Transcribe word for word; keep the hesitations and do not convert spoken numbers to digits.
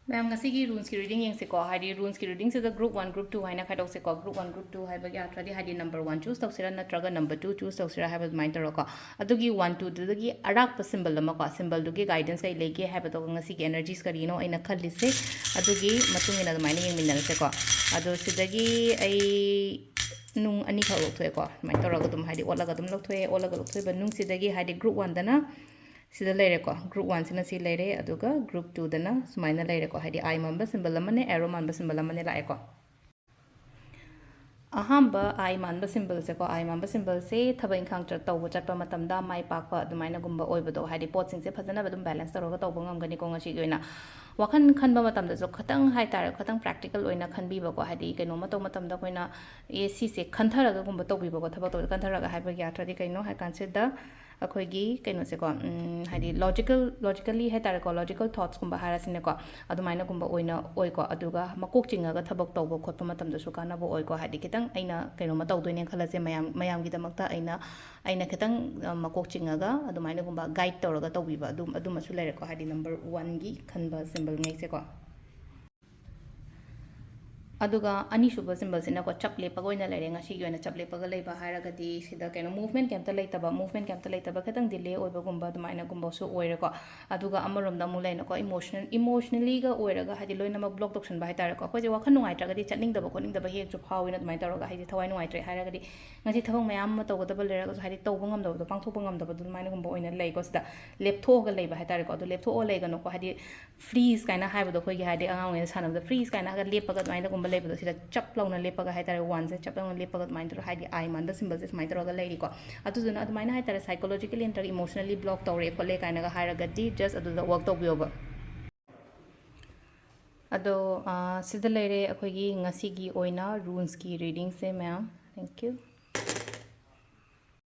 ꯃꯌꯥꯝ, ꯉꯁꯤꯒꯤ ꯔꯨꯟꯁꯀꯤ ꯔꯤꯗꯤꯡ ꯌꯦꯡꯁꯤꯀꯣ꯫ ꯍꯥꯏꯗꯤ ꯔꯨꯟꯁꯀꯤ ꯔꯤꯗꯤꯡꯁꯤꯗ ꯒ꯭ꯔꯨꯞ ꯋꯥꯟ, ꯒ꯭ꯔꯨꯞ ꯇꯨ ꯍꯥꯏꯅ ꯈꯥꯏꯗꯣꯛꯁꯤꯀꯣ꯫ ꯒ꯭ꯔꯨꯞ ꯋꯥꯟ, ꯒ꯭ꯔꯨꯞ ꯇꯨ ꯍꯥꯏꯕꯒꯤ ꯑꯥꯔꯊꯗꯤ ꯍꯥꯏꯗꯤ ꯅꯝꯕꯔ ꯋꯥꯟ ꯆꯨꯁ ꯇꯧꯁꯤꯔꯥ ꯅꯠꯇ꯭ꯔꯒ ꯅꯝꯕꯔ ꯇꯨ ꯆꯨꯁ ꯇꯧꯁꯤꯔꯥ ꯍꯥꯏꯕ ꯑꯗꯨꯃꯥꯏꯅ ꯇꯧꯔꯒꯀꯣ꯫ ꯑꯗꯨꯒꯤ ꯋꯥꯟ, ꯇꯨꯗꯨꯗꯒꯤ ꯑꯔꯥꯛꯄ ꯁꯤꯝꯕꯜ ꯑꯃꯀꯣ, ꯁꯤꯝꯕꯜꯗꯨꯒꯤ ꯒꯥꯏꯗꯦꯟꯁ ꯀꯩ ꯂꯩꯒꯦ ꯍꯥꯏꯕꯗꯣ, ꯉꯁꯤꯒꯤ ꯑꯦꯅꯔꯖꯤꯁ ꯀꯔꯤꯅꯣ ꯑꯩꯅ ꯈꯜꯂꯤꯁꯦ, ꯑꯗꯨꯒꯤ ꯃꯇꯨꯡ ꯏꯟꯅ ꯑꯗꯨꯃꯥꯏꯅ ꯌꯦꯡꯃꯤꯟꯅꯔꯁꯦꯀꯣ꯫ ꯑꯗꯣ ꯁꯤꯗꯒꯤ ꯑꯩ ꯅꯨꯡ ꯑꯅꯤꯈꯛ ꯂꯧꯊꯣꯛꯑꯦꯀꯣ꯫ ꯑꯗꯨꯃꯥꯏꯅ ꯇꯧꯔꯒ ꯑꯗꯨꯝ ꯍꯥꯏꯗꯤ ꯑꯣꯠꯂꯒ ꯑꯗꯨꯝ ꯂꯧꯊꯣꯛꯑꯦ꯫ ꯑꯣꯠꯂꯒ ꯂꯧꯊꯣꯛꯏꯕ ꯅꯨꯡꯁꯤꯗꯒꯤ ꯍꯥꯏꯗꯤ ꯒ꯭ꯔꯨꯞ ꯋꯥꯟꯗꯅ ꯁꯤꯗ ꯂꯩꯔꯦꯀꯣ, ꯒ꯭ꯔꯨꯞ ꯋꯥꯟꯁꯤꯅ ꯁꯤ ꯂꯩꯔꯦ, ꯑꯗꯨꯒ ꯒ꯭ꯔꯨꯞ ꯇꯨꯗꯅ ꯁꯨꯃꯥꯏꯅ ꯂꯩꯔꯦꯀꯣ꯫ ꯍꯥꯏꯗꯤ ꯑꯥꯏ ꯃꯥꯟꯕ ꯁꯤꯝꯕꯜ ꯑꯃꯅꯦ, ꯑꯦꯔꯣ ꯃꯥꯟꯕ ꯁꯤꯝꯕꯜ ꯑꯃꯅꯦ ꯂꯥꯛꯑꯦꯀꯣ꯫ ꯑꯍꯥꯟꯕ ꯑꯥꯏ ꯃꯥꯟꯕ ꯁꯤꯝꯕꯜꯁꯦꯀꯣ, ꯑꯥꯏ ꯃꯥꯟꯕ ꯁꯤꯝꯕꯜꯁꯦ ꯊꯕꯛ ꯏꯪꯈꯥꯡ ꯆꯠ-, ꯇꯧꯕ ꯆꯠꯄ ꯃꯇꯝꯗ ꯃꯥꯏ ꯄꯥꯛꯄ ꯑꯗꯨꯃꯥꯏꯅꯒꯨꯝꯕ ꯑꯣꯏꯕꯗꯣ, ꯍꯥꯏꯗꯤ ꯄꯣꯠꯁꯤꯡꯁꯦ ꯐꯖꯅ ꯑꯗꯨꯝ ꯕꯦꯂꯦꯟꯁ ꯇꯧꯔꯒ ꯇꯧꯕ ꯉꯝꯒꯅꯤꯀꯣ꯫ ꯉꯁꯤꯒꯤ ꯑꯣꯏꯅ ꯋꯥꯈꯜ ꯈꯟꯕ ꯃꯇꯝꯗꯁꯨ ꯈꯤꯇꯪ ꯍꯥꯏꯇꯥꯔꯦ, ꯈꯤꯇꯪ ꯄ꯭ꯔꯦꯛꯇꯤꯀꯦꯜ ꯑꯣꯏꯅ ꯈꯟꯕꯤꯕꯀꯣ꯫ ꯍꯥꯏꯗꯤ ꯀꯩꯅꯣꯝꯃ ꯇꯧꯕ ꯃꯇꯝꯗ ꯑꯩꯈꯣꯏꯅ, ꯑꯦ, ꯁꯤꯁꯦ ꯈꯟꯊꯔꯒꯒꯨꯝꯕ ꯇꯧꯕꯤꯕꯀꯣ꯫ ꯊꯕꯛ ꯇꯧꯕꯗ ꯈꯟꯊꯔꯒ ꯍꯥꯏꯕꯒꯤ ꯑꯥꯔꯊꯗꯤ ꯀꯩꯅꯣ ꯍꯥꯏ ꯀꯥꯟꯁꯤꯗ, ꯑꯩꯈꯣꯏꯒꯤ ꯀꯩꯅꯣꯁꯦꯀꯣ, ꯎꯝ, ꯍꯥꯏꯗꯤ ꯂꯣꯖꯤꯀꯦꯜ, ꯂꯣꯖꯤꯀꯦꯜꯂꯤ ꯍꯥꯏꯇꯥꯔꯦꯀꯣ, ꯂꯣꯖꯤꯀꯦꯜ ꯊꯣꯠꯁꯀꯨꯝꯕ ꯍꯥꯏꯔꯁꯤꯅꯦꯀꯣ, ꯑꯗꯨꯃꯥꯏꯅꯒꯨꯝꯕ ꯑꯣꯏꯅ ꯑꯣꯏꯀꯣ꯫ ꯑꯗꯨꯒ ꯃꯀꯣꯛ ꯆꯤꯡꯉꯒ ꯊꯕꯛ ꯇꯧꯕ ꯈꯣꯠꯄ ꯃꯇꯝꯗꯁꯨ ꯀꯥꯟꯅꯕ ꯑꯣꯏꯀꯣ꯫ ꯍꯥꯏꯗꯤ ꯈꯤꯇꯪ ꯑꯩꯅ ꯀꯩꯅꯣꯝꯃ ꯇꯧꯗꯣꯏꯅꯦ ꯈꯜꯂꯁꯦ, ꯃꯌꯥꯝ, ꯃꯌꯥꯝꯒꯤꯗꯃꯛꯇ ꯑꯩꯅ, ꯑꯩꯅ ꯈꯤꯇꯪ, ꯑ, ꯃꯀꯣꯛ ꯆꯤꯡꯉꯒ ꯑꯗꯨꯃꯥꯏꯅꯒꯨꯝꯕ ꯒꯥꯏꯗ ꯇꯧꯔꯒ ꯇꯧꯕꯤꯕ, ꯑꯗꯨꯝ, ꯑꯗꯨꯃꯁꯨ ꯂꯩꯔꯦꯀꯣ꯫ ꯍꯥꯏꯗꯤ ꯅꯝꯕꯔ ꯋꯥꯟꯒꯤ ꯈꯟꯕ ꯁꯤꯝꯕꯜꯉꯩꯁꯦꯀꯣ꯫ ꯑꯗꯨꯒ ꯑꯅꯤꯁꯨꯕ ꯁꯤꯝꯕꯜꯁꯤꯅꯀꯣ, ꯆꯞ ꯂꯦꯞꯄꯒ ꯑꯣꯏꯅ ꯂꯩꯔꯦ꯫ ꯉꯁꯤꯒꯤ ꯑꯣꯏꯅ ꯆꯞ ꯂꯦꯞꯄꯒ ꯂꯩꯕ ꯍꯥꯏꯔꯒꯗꯤ ꯁꯤꯗ ꯀꯩꯅꯣ, ꯃꯨꯚꯃꯦꯟ ꯀꯩꯝꯇ ꯂꯩꯇꯕ, ꯃꯨꯚꯃꯦꯟ ꯀꯩꯝꯇ ꯂꯩꯇꯕ, ꯈꯤꯇꯪ ꯗꯤꯂꯦ ꯑꯣꯏꯕꯒꯨꯝꯕ ꯑꯗꯨꯃꯥꯏꯅꯒꯨꯝꯕꯁꯨ ꯑꯣꯏꯔꯦꯀꯣ꯫ ꯑꯗꯨꯒ ꯑꯃꯔꯣꯝꯗ ꯑꯃꯨꯛ ꯂꯩꯅꯀꯣ, ꯏꯃꯣꯁꯅꯦꯜ, ꯏꯃꯣꯁꯅꯦꯜꯂꯤꯒ ꯑꯣꯏꯔꯒ ꯍꯥꯏꯗꯤ ꯂꯣꯏꯅꯃꯛ ꯕ꯭ꯂꯣꯛ ꯇꯧꯁꯟꯕ ꯍꯥꯏꯇꯥꯔꯦꯀꯣ꯫ ꯑꯩꯈꯣꯏꯁꯦ ꯋꯥꯈꯜ ꯅꯨꯡꯉꯥꯏꯇ꯭ꯔꯒꯗꯤ ꯆꯠꯅꯤꯡꯗꯕ ꯈꯣꯠꯅꯤꯡꯗꯕ ꯍꯦꯛꯁꯨ ꯐꯥꯎꯋꯦꯅ ꯑꯗꯨꯃꯥꯏꯅ ꯇꯧꯔꯒ, ꯍꯥꯏꯗꯤ ꯊꯋꯥꯏ ꯅꯨꯡꯉꯥꯏꯇ꯭ꯔꯦ ꯍꯥꯏꯔꯒꯗꯤ ꯉꯁꯤ ꯊꯕꯛ ꯃꯌꯥꯝ ꯑꯃ ꯇꯧꯒꯗꯕ ꯂꯩꯔꯒꯁꯨ ꯍꯥꯏꯗꯤ ꯇꯧꯕ ꯉꯝꯗꯕꯗꯣ, ꯄꯥꯡꯊꯣꯛꯄ ꯉꯝꯗꯕꯗꯣ ꯑꯗꯨꯃꯥꯏꯅꯒꯨꯝꯕ ꯑꯣꯏꯅ ꯂꯩꯀꯣ꯫ ꯁꯤꯗ ꯂꯦꯞꯊꯣꯛꯑꯒ ꯂꯩꯕ ꯍꯥꯏꯇꯥꯔꯦꯀꯣ꯫ ꯑꯗꯣ ꯂꯦꯞꯊꯣꯛꯑꯒ ꯂꯩꯒꯅꯨꯀꯣ, ꯍꯥꯏꯗꯤ ꯐ꯭ꯔꯤꯖ ꯀꯥꯏꯅ ꯍꯥꯏꯕꯗꯣ, ꯑꯩꯈꯣꯏꯒꯤ ꯍꯥꯏꯗꯤ ꯑꯉꯥꯡ ꯑꯣꯏꯅ ꯁꯥꯟꯅꯕꯗ ꯐ꯭ꯔꯤꯖ ꯀꯥꯏꯅꯒ ꯂꯦꯞꯄꯒ ꯑꯗꯨꯃꯥꯏꯅꯒꯨꯝꯕ ꯂꯩꯕꯗꯣ, ꯁꯤꯗ ꯆꯞ ꯂꯥꯎꯅ ꯂꯦꯞꯄꯒ ꯍꯥꯏꯇꯥꯔꯦ, ꯋꯥꯟꯁꯦ ꯆꯞ ꯂꯥꯎꯅ ꯂꯦꯞꯄꯒ ꯑꯗꯨꯃꯥꯏꯅ ꯇꯧꯔꯒ, ꯍꯥꯏꯗꯤ ꯑꯥꯏ ꯃꯥꯟꯕ ꯁꯤꯝꯕꯜꯁꯦ ꯁꯨꯃꯥꯏꯅ ꯇꯧꯔꯒ ꯂꯩꯔꯤꯀꯣ꯫ ꯑꯗꯨꯗꯨꯅ ꯑꯗꯨꯃꯥꯏꯅ ꯍꯥꯏꯇꯥꯔꯦ, ꯁꯥꯏꯀꯣꯂꯣꯖꯤꯀꯦꯜꯂꯤ ꯅꯠꯇ꯭ꯔꯒ ꯏꯃꯣꯁꯅꯦꯜꯂꯤ ꯕ꯭ꯂꯣꯛ ꯇꯧꯔꯦ ꯈꯣꯠꯂꯦ ꯀꯥꯏꯅꯒ ꯍꯥꯏꯔꯒꯗꯤ just ꯑꯗꯨꯗ ꯋꯥꯔꯛ ꯇꯧꯕꯤꯌꯣꯕ꯫ ꯑꯗꯣ, ꯑꯥ, ꯁꯤꯗ ꯂꯩꯔꯦ ꯑꯩꯈꯣꯏꯒꯤ ꯉꯁꯤꯒꯤ ꯑꯣꯏꯅ ꯔꯨꯟꯁꯀꯤ ꯔꯤꯗꯤꯡꯁꯦ ꯃꯌꯥꯝ꯫ Thank you꯫